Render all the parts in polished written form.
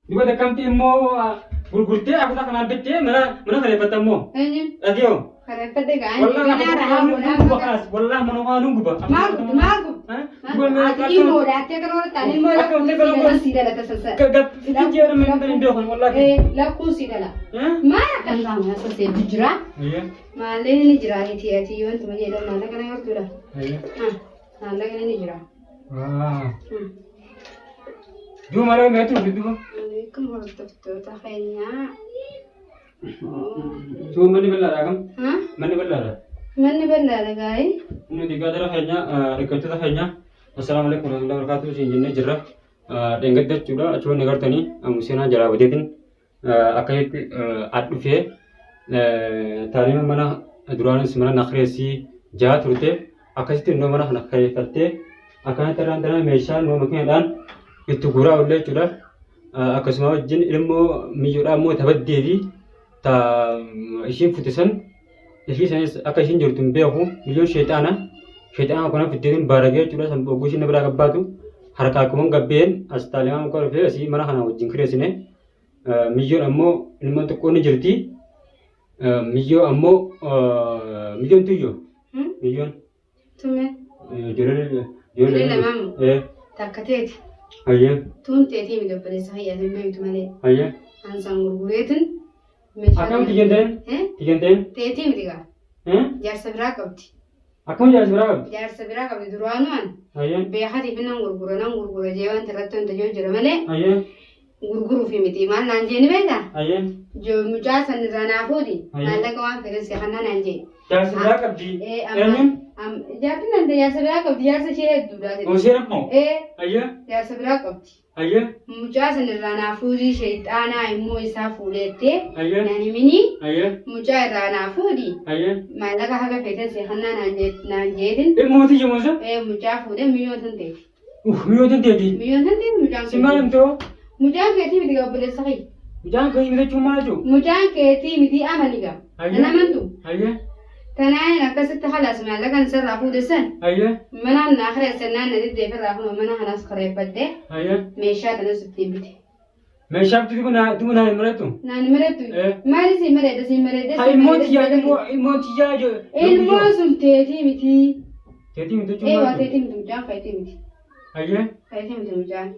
Duba takkamti immoo gurgurtee afata kanaan bittee mana mana kireeffatta immoo. Eenyuun? Dhagiyoo. Kireeffadhe gaa'in. Wallah Ganaa rahaa nun guba godhaa. kaas. Wallah mana waa nun guba. Maal gubdi maal gubdi? Duba mee Ati ilmoodha ati akka nama ta'an ilmoo Akka lakkuun wanti sii gara dhala sii dhala tasasa. Gaffitii jeera mana hin beekan wallah. Lakkuun sii dhala. Maal akka hin taane asasee jira. Maalleen ni jira ati ati wantuma jedhamu maallaqa na hortuudha. Maallaqni ni jira. Duba malee meetu duba. Alaikum hordoftoota keenyaa. Duba manni bal'aadha kam? Manni bal'aadha. Manni bal'aadha gaa'ee. Nuti gaadara keenya dhaggeeffattoota keenya assalaamu alaikum warahmatullahi wabarakatuh isin jennee jirra. Dheengadda jechuudha achuma ni gartanii seenaa jalaa badeetiin akkasitti as dhufee taalima mana duraanis mana nakireessii jaa turte akkasitti innoo mana kana kireeffattee akkanatti irraan tana meeshaa noo makiinadhaan itti guuraa oolle jechuudha. Akkasuma wajjin ilmoo miyyoodhaa immoo tabaddee fi ta ishiin fute san ishii sanis akka ishiin jirtu hin beeku miyyoon sheexaana sheexaana kana fiddeetiin baaragee jechuudha san ogguu ishiin na biraa gabbaatu harkaa akkuma gabbeen as taalimaa muka dhufee asii mana kana wajjin kireessine. Miyyoon ammoo ilmoon xiqqoo ni jirti. Miyyoo ammoo miyyoon tuyyo. Miyyoon. Tume. Ijoollee Ijoollee lamaan moo? Ee. Takka teeti. Hayyee. Tuun teetii miti obboleessa kiyya hin beektu malee. Hayyee. Ansaan gurgureetin meeshaa. Akkam tiyyan ta'een? Eh? Tiyyan ta'een? Teetii miti gaa. Eh? Jaarsa biraa qabdi. Akkam jaarsa biraa qabdi? Jaarsa biraa qabdi duraanuu an. Hayyee. Beekatiif nan gurgura nan gurgura jee wanta irratti wanta jiru jira malee. Hayyee. Gurguruufi miti maal naan jee ni beektaa? Hayyee. Mucaa san irraa naa fuudhi. Hayyee. Maallaqa waan fedhe si kanna naan jee. Jaarsa biraa qabdi. Ee amma Eenyuun? Jaartiin nan jaarsa biraa qabdi jaarsa ishee hedduudha. Oseen ammoo? Ee Hayyee. jaarsa biraa qabdi. Hayyee. Mucaa san irraa naa fuudhi sheexaanaa immoo isaa fuudheettee Hayyee. naan himinii Hayyee. mucaa irraa naa fuudhi. Hayyee. Maallaqa haga feeten si kannaa naan jeetin. Ilmooti jimuusa? Ee mucaa fuudhee miyyoo tan teeti. Uff miyyoo tan teeti. Miyyoon tan teeti mucaan Si maal himtoo? Mucaan keetii miti gaa obboleessa kiyya. Mucaan keetii miti jechuun maal jechuun? Mucaan keetii miti amani gaa. Hayyee. Nan amantu. Hayyee. Tanaan akkasitti halaas maallaqan sirraa fuudhe san Hayyee. manaan naa kireesse naan na diddee firraa kunoo mana kanas kireeffadhe Hayyee. meeshaa tanas ittiin bite. Meeshaa bitu duba naa duba naa hin marattu. Naan hin marattu. Eh. Maali siin mareedha siin mareedha. Ha ilmoon tiyyaa ilmoo ilmoon tiyyaa jo. Ilmoon sun teetii miti. Teetii miti jechuun Eewaa maal? teetii miti mucaan keetii miti. Hayyee. Keetii miti mucaan.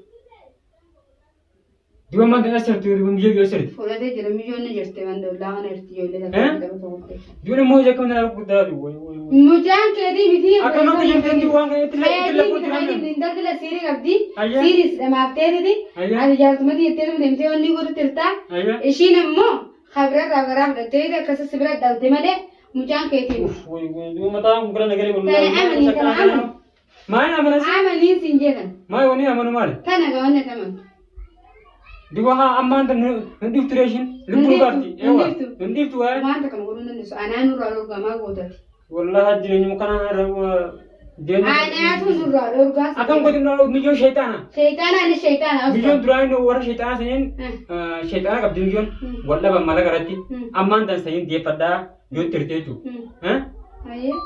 Duba maal ta'e asirratti duba miyyoo yoo asirratti. Fuudhatee jira miyyoon ni jirti waan dollaa kana jirti ijoollee Eh? takka jedhamu tokko. Duba immoo ija akkam nama guddaa du. Mucaan keetii miti. Akka nama tajaajilan waan kana itti itti lakkoo Keetii jiran. miti intalti la siirii qabdi. Hayyee. Siiris dhamaafteetiti. Hayyee. Ati jaartumatti jettee deemtee wanni godhu tirta. Hayyee. Ishiin ammoo kabira irraa garaa fudhattee akkasii si bira dhalte malee mucaan keetii miti. Uff woy woy duba mataan kun gara nagalee Tana amanii tana amanii. Maal amanas? Amanii siin jedhan. Maal wani amanu maali? Tana gawanne tamantu. Duba haa ammaan tan hin dhiftu reeshin lubbuu Hin baafti. dhiiftu, Ewa hin dhiiftu. hin dhiftu waa'ee. Waan takka nu godhuu hin dandeessu. Anaa nurraa dhorgamaa gootati. Wallahi jireenyuma kana irra deemu. Anaatu nurraa dhorgaa. Akkam godhu na miyyoo sheexaana. Sheexaana ani sheexaana. Miyyoon duraa inni warra sheexaana saniin sheexaana qabdi miyyoon wal dhaban mala garatti ammaan tan saniin deeffadhaa yoo tirte jechuudha. Ayyee.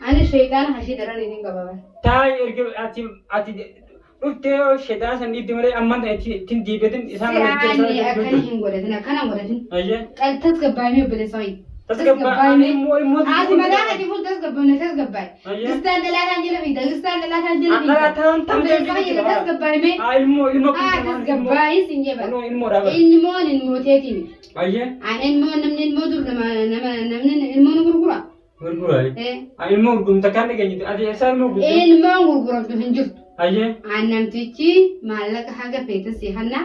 Ani sheexaana hashii daran hin qaba. Taa'ii erga ati ati dhuftee sheexaana san dhiibde malee ammaan tan ittiin deebi'atin isaan Si'aani akkana hin godhatin akkana hin godhatin. Ayyee. Qal tasgabbaa'imee obboleessa wayii. Tasgabbaa'imee immoo immoo Ati mataa kee fuul tasgabbaa'imee tasgabbaa'e. Ayyee. Gistaan dhalaataan jala fiigda gistaan dhalaataan jala fiigda. Dhalaataan tam Obboleessa wayii tasgabbaa'imee. Haa ilmoo ilmoo Haa tasgabbaa'ii sin jeba. Ilmoo ilmoo dhaaba. Ilmoon ilmooteetii miti. Ayyee. Ani ilmoon namni ilmoo dur nama nama namni ilmoo nu gurgura. Gurgura. Eh. Ani ilmoo gurgurta kan dhageenyite ati eessaa ilmoo gurgurta? Ilmoon gurguramtu hin jirtu. Ayyee. An namtichi maallaqa haga feete si hanna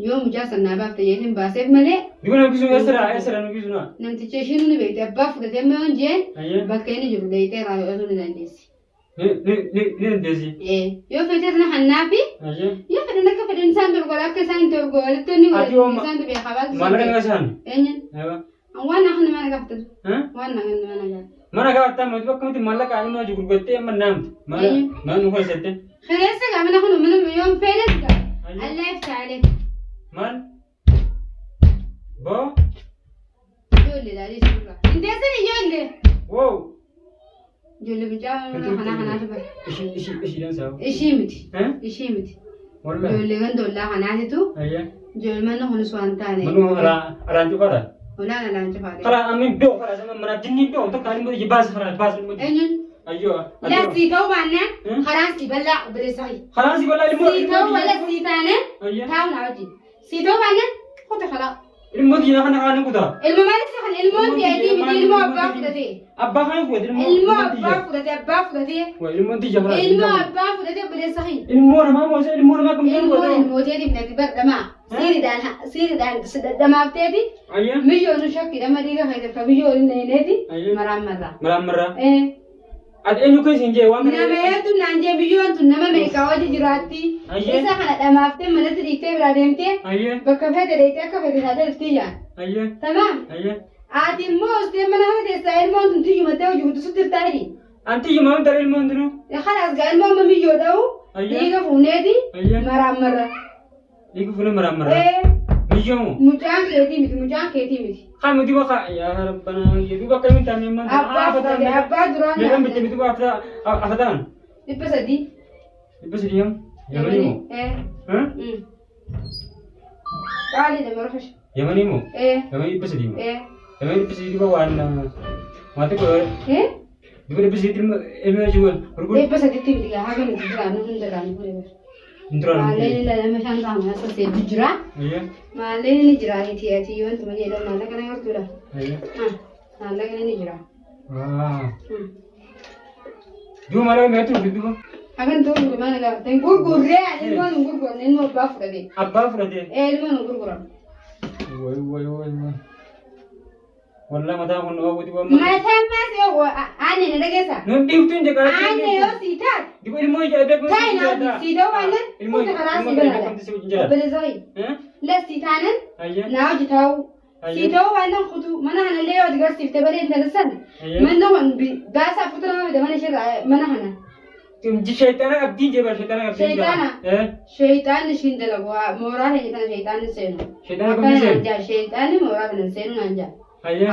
yoo mucaa san naa baafte jeetiin baaseef malee Duba nama bisu eessara eessara nu bisu naa. namticha ishiin ni beekte abbaa fudhatee amma yoon jeen Ayyee. bakka inni jiru dheeyxee irraa fudhatuu ni dandeessi. Ni ni ni ni dandeessi. Ee yoo feetes na hannaafi Ayyee. yoo fedhan akka fedhan isaan dorgola akka isaan dorgolitti ni Ati yoo godhatu ma- isaan beekaa baatu. Maallaqa ni isaan. Eenyuun Ewa. waan akka mana gaafatu Eh? waan akka mana gaafatu. Mana gaafata amma duba akkamitti maallaqa ani hojii gurgurtee amma naamti. Mana Eenyu? mana nu keessatti. Kireessa gaa mana kun mana yoon feetes gaa Ayyee. Allah ibsaalee. Maal? Boo? Ijoollee ilaalee suuraa. Hin teessan ijoollee. Wow! Ijoollee mucaa mana kanaa kanaatu bara. Ishii ishii ishii dansaa. Ishii miti. Eh? Ishii miti. Wallahi. Ijoollee gandollaa kanaatitu ijoollee manni kunis waan taane. Manuma alaan cufaadha. Olaan alaan cufaadha. Karaa amin beeku karaa sama mana jinni beeku tokko ani immoo baas karaa baas immoo. Eenyuun? Ayyoo. Laa sii ta'uu baannaan karaan sii bal'aa obboleessa kiyya. Karaan si bal'aa ilmoo. Sii ta'uu wala sii taanaan taa'u naa wajjin. Sii ta'uu baannaan kuta karaa. Ilmoo diinaa kana kaan kutaa. Ilma maaliif kan ilmoon ta'eetii miti ilmoo abbaa fudhatee. Abbaa kan fudhate ilmoo. Ilmoo abbaa fudhatee abbaa fudhatee. Ilmoon tiyya karaa. Ilmoo abbaa fudhatee obboleessa kiyya. Ilmoo namaa moo ilmoo namaa kam Ilmoon ilmooteetiif natti bardhamaa. Siiriidhaan siiriidhaan dhamaafteeti. Miyyoon shakkii dhama dhiiga keessa miyyoon hin dhayneeti. Maraan marraa. Maraan marraa. Ati eenyu keessa hin jee waan kana. Nama hedduu naan jee biyyoon tun nama meeqa wajji jiraatti. Isa kana dhamaaftee manatti dhiiftee biraa deemtee bakka fete dheeytee akka fete taatee dhuftii jaan. Tamaam. Ati immoo ostee mana kana keessaa ilmoon tun tiyyumattee hojii guddisutti jirtaa hidhi. Anti yumaa dara ilmoon tunu. Kalaas gaa ilmoo amma miyyoo dha'u dhiiga fuuneeti maraan marra. Dhiiga fuunee maraan marra. Miyyoomu. Mucaan keetii miti mucaan keetii miti. Kan miti bakka yaa rabbana duuba akka hin taane man. Abbaa fudhate abbaa duraan. Meeqan bitte miti bakka afataan. 300. 300 yam. Yamanii moo? Qaaliidha marfash. Yamanii moo? Yamanii 300 moo? Yamanii 300 duuba waan waan xiqqoo duuba 300 ilma ilma gurguru. 300tti miti gaa haga nuti jiraannu hunda irraa nu fuudhe. Duraan. Maalleen lama shan qaama sasseetu jira. Maalleen ni jira ati ati wantuma jedhamu maallaqa na gartuudha. Maallaqni ni jira. Duuba maal meetu duuba. Hagan ta'u maal gaafateen gurgurree ani ilmoon hin gurguramne ilmoo abbaa fudhate. Abbaa fudhate. Ee ilmoon hin gurguramu. Wayi wayi wayi wayi. Wallah mataa kun nama guutuu waan. Mataa maas yoo aanne na dhageessa. Nun dhiiftu hin jeqaa. Aanne yoo sii taate. Duuba ilmoo ija beekumsi. Taa'e naa sii ta'uu baannaan kuta karaa sii banaadha. Obboleessa kiyya. Las sii taanan naa hojii taa'u. Sii ta'uu baannaan kutuu mana kanallee yoo ati garsiifte balee intala san manna kun baasaa fuutu nama fida mana ishee mana kana. Shayxaana abdiin jee bara shayxaana abdiin. Shayxaana. Shayxaanni ishiin dalagu mooraa keenya tana shayxaanni seenu. Shayxaana kamni seenu? Shayxaanni mooraa tana seenu naan jaa.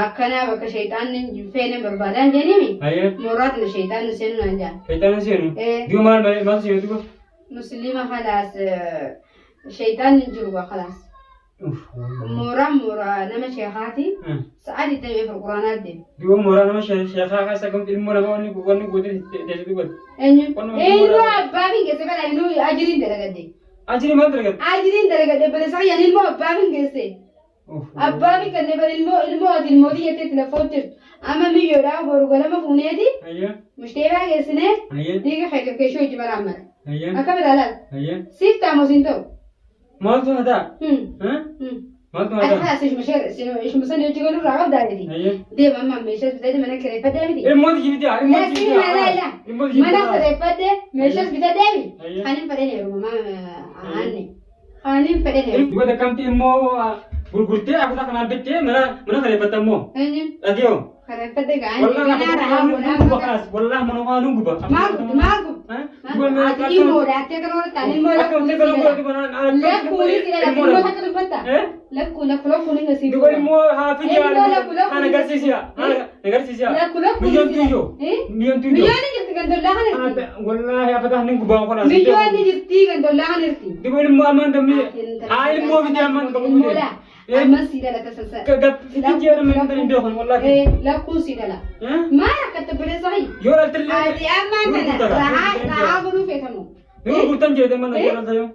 Akkanaa bakka shayxaanni hin feene barbaadaan jeenimi. Mooraa tana shayxaanni seenu naan jaa. Shayxaanni seenu? Duuba maal maal seenu duuba? Muslima khalaas shayxaanni hin jiru khalaas. Mooraan mooraa nama sheekaati. Sa'a 24 quraanaa deema. Duuba mooraa nama sheekaa keessa gamti ilmoo nama wanni wanni guutee teessee dubbatu. Eenyu? Ilmoo abbaa fi geesse kana inuu ajiriin dalagadde. Ajiriin maal dalagadde? Ajiriin dalagadde bale sayyaan ilmoo abbaa fi geesse. Abbaa fi kanneen bale ilmoo ilmoo ati ilmootii jettee itti laffoo jirtu. Amma miyyoodhaa boru galama fuuneeti. Mushteebaa geessinee dhiiga keetiif keeshoo hojii maraan mara. Akka biraa laal. Siif taamoo siin ta'u. Maaltu hataa? Maaltu Ati hataa? haas ishuma sana hojii galuu irraa qabdaa miti. Deema amma meeshaas bitadhe mana kireeffadhee miti. Ilmooti jibiti haa ilmooti Lakkii jibiti mana haa ila. ilmooti jibiti Mana haa. kireeffadhe meeshaas bitadhee miti. Kan hin fedhan heeruma aanne. Kan hin fedhan heeruma. Duuba akkamti immoo gurgurtee afata kanaan bittee mana mana kireeffatta immoo. Eenyu? Dhagiyoo. Kireeffadhe gaa'an. Wallah Ganaa rahaa mana godhaa. guba kaas wallah mana waan guba. Maal gubdi maal gubdi? Ati ilmoodha ati akka nama ta'an ilmoo Akka lakkuun kana si godhu dhala. kana Lakkuun si dhala ilmoo takka dubbatta. Lakkuu lakkuu lakkuun hin gasiisu. Duuba immoo haafiji Ilmoo lakku lakkuun kana agarsiisiya. Kana agarsiisiya. Lakku lakkuun Biyyoon si dhala. tuyyo. Biyyoon tuyyo. Biyyoon ni jirti gandollaa kana jirti. Wallahi afata hin gubaan kana. Biyyoon ni jirti gandollaa kana jirti. Duuba ilmoo ammaan dammi. Haa ilmoo fidi ammaan qabu fide. Ammas si dhala tasasa. Fidi jedhama hin hin beekan wallahi. Lakkuun si dhala. Maal akka tabbilee sahi? Yoo dhaltillee. Ati ammaan kana rahaa rahaa godhuu feetamu. Nu gurgurtan jedhe mana yoo dhaltayo.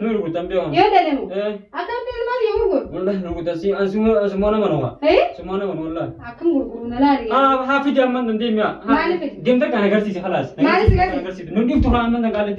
Nu gurgurtan beekan. Yoo dhalamu. Akkamitti ilmaan yoo gurguru? Wallahi nu gurgurtan si an suma suma nama nuwa. Suma nama nu wallahi. Akkam gurguru na laali. Haa haa fidi ammaan dandeenya. Maali fidi? Deemta kan agarsiisi khalaas. Maali si agarsiisi? Nu dhiftu haa ammaan danqaalatti.